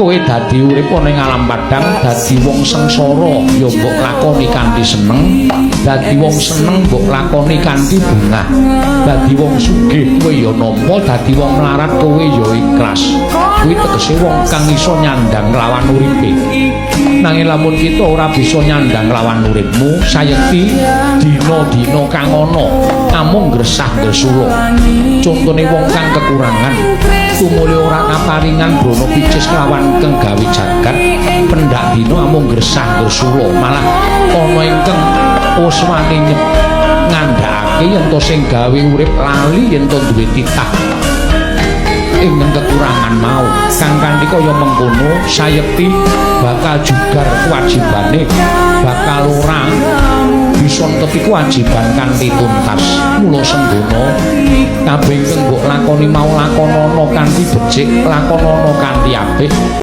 Kowe dadi urip ana ing alam padang, dadi wong sengsara ya mbok lakoni kanthi seneng, dadi wong seneng mbok lakoni kanthi bungah, dadi wong sugih kowe ya nampa, dadi wong melarat kowe ya ikhlas. Kuwi tegese wong kang iso nyandang lawan uripe. Nanging lamun kita ora bisa nyandang lawan uripmu, sayekti dina-dina kang ana amung gresah-gresula. Contone wong kang kekurangan, tumuli ora kaparingan brana picis kelawan kang gawe jagat, pendak dina amung gresah-gresula, malah ana ingkang uswane ngandhakake yen to sing gawe urip lali yen to duwe titah ing kekurangan mau. Kang kanthi kaya mengkono sayekti bakal jugar kewajibane, bakal ora bisa netepi kewajiban kanthi tuntas. Mula senggono, kabeh ingkang mbok lakoni mau lakonana kanthi becik, lakonana kanthi apik.